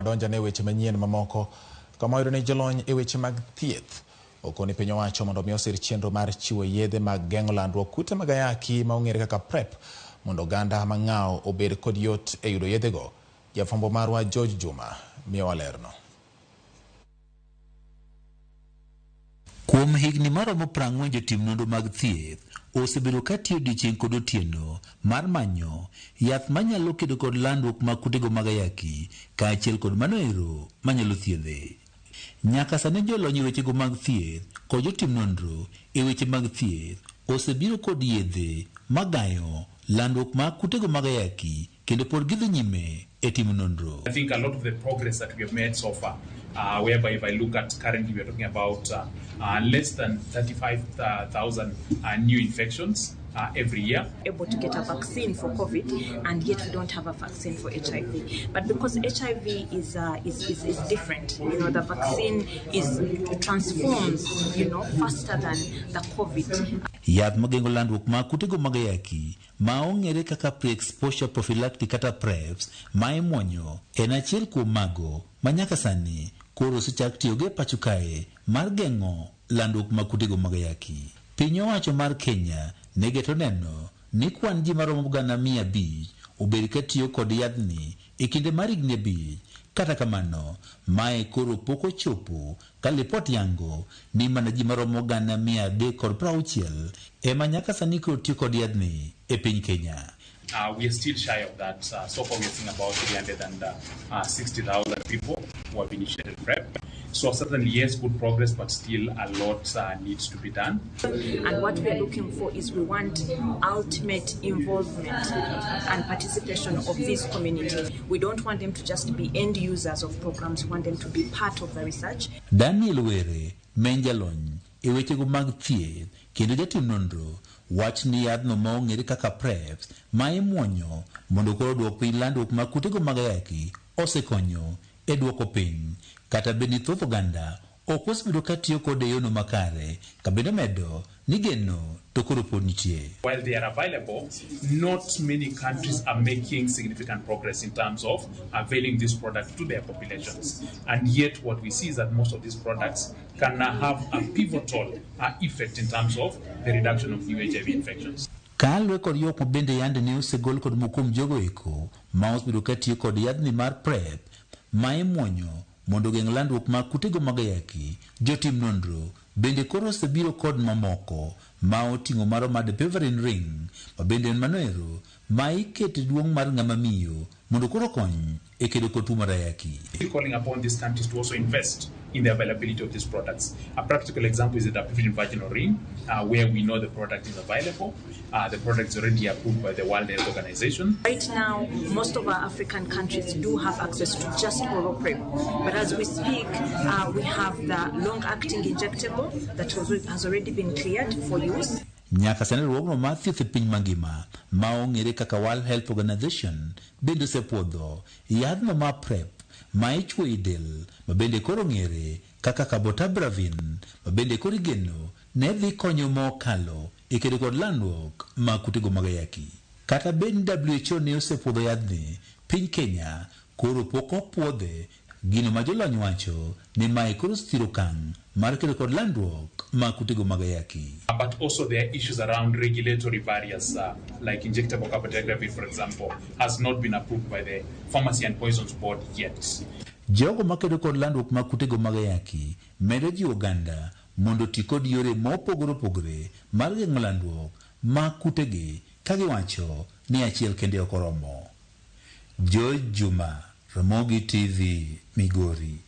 wadonjane e weche manyien mamoko kama wayudo ni jolony e weche mag thieth okoni piny owacho mondo mi osir chenro mar chiwo yedhe mag geng'o landruok kute mag ayaki ma ong'ere kaka PrEP mondo oganda mang'aw obed kod yot e yudo yedhego. Jafwambo marwa George Juma miyowa lerno. Kuom higni maromo 40 jotim nonro mag thieth osebedo ka tiyo odiechieng' kod otieno mar manyo yath manyalo kedo kod landruok mag kutego mag ayaki kaachiel kod mano ero manyalo thiedhe. Nyaka sani jolony e wechego mag thieth kod jotim nonro e weche mag thieth osebiro kod yedhe magayo landruok mag kutego mag ayaki kendo pod gidhi nyime e timo nonro. I think a lot of the progress that we have made so far, whereby if I look at currently we are talking about less than 35,000 new infections every year. Able to get a vaccine for COVID, and yet we don't have a vaccine for HIV. But because HIV is different, the vaccine is transforms, faster than the COVID. Yath mageng'o landruok mag kutego mag ayaki ma ong'ere kaka pre-exposure prophylactic kata PrEPs ma imuonyo en achiel kuom mago ma nyaka sani koro osechak tiyogo e pacho kae mar geng'o landruok mag kutego mag ayaki. Piny owacho mar Kenya ne geto neno ni kwan ji maromo 500,000 obed ka tiyo kod yadhni e kinde mar higni 5. Kata kamano, mae koro pok ochopo ka lipot yango ni mana ji maromo 360,000 ema nyaka sani koro tiyo kod yadhni e piny Kenya. We are still shy of that. So far we are seeing about 360,000 people who have initiated PrEP. So certainly, yes, good progress, but still a lot needs to be done. And what we are looking for is we want ultimate involvement and participation of this community. We don't want them to just be end users of programs, we want them to be part of the research. Daniel Were, men jalony e wechego mag thieth kendo jatim nonro wach ni yadhno ma ong'ere kaka PrEPs ma imuonyo mondo koro oduok piny landruok mag kutego mag ayaki osekonyo e duoko piny kata bed ni thoth oganda ok osebedo ka tiyo kode e yono makare ka bende omedo ni geno to koro pod nitie. While they are available, not many countries are making significant progress in terms of availing this product to their populations. And yet what we see is that most of these products can have a pivotal effect in terms of the reduction of new HIV infections. Kaluwore kod ywak ma bende yande ne osegol kod moko kuom jogo eko ma osebedo ka tiyo kod yadhni mar PrEP ma imuonyo mondo ogeng' landruok mag kutego mag ayaki, jotim nonro bende koro osebiro kod mamoko ma oting'o maro mar dapivirine ring ma bende en mano ero ma ikete duong' mar ng'ama miyo mondo koro okony e kedo kod tuo mar ayaki. Calling upon these countries to also invest in the availability of these products. A practical example is the dapivirine vaginal ring, where we know the product is available. The product is already approved by the World Health Organization. Right now, most of our African countries do have access to just oral PrEP. But as we speak, we have the long-acting injectable that has already been cleared for use. Nyaka sani riwruogno mar thieth e piny mangima ma ong'ere kaka World Health Organization bende osepuodho yadhno mar PrEP ma ichuoyo e del ma bende koro ong'ere kaka cabotegravir ma bende koro igeno ne dhi konyo mokalo e kedo kod landruok mag kutego mag ayaki. Kata bed ni WHO ne osepuodho yadhni, piny Kenya koro pok opuodhe gino ma jolony wacho ni mae koro osethiro okang' mar kedo kod landruok mag kutego mag ayaki. But also there are issues around regulatory barriers, like injectable cabotegravir, for example, has not been approved by the Pharmacy and Poisons Board yet. Jogo makedo kod landruok mag kutego mag ayaki medo jiwo oganda mondo oti kod yore mopogore opogore mar geng'o landruok mag kutegi ka giwacho ni achiel kende ok oromo. George Juma, Ramogi TV, Migori.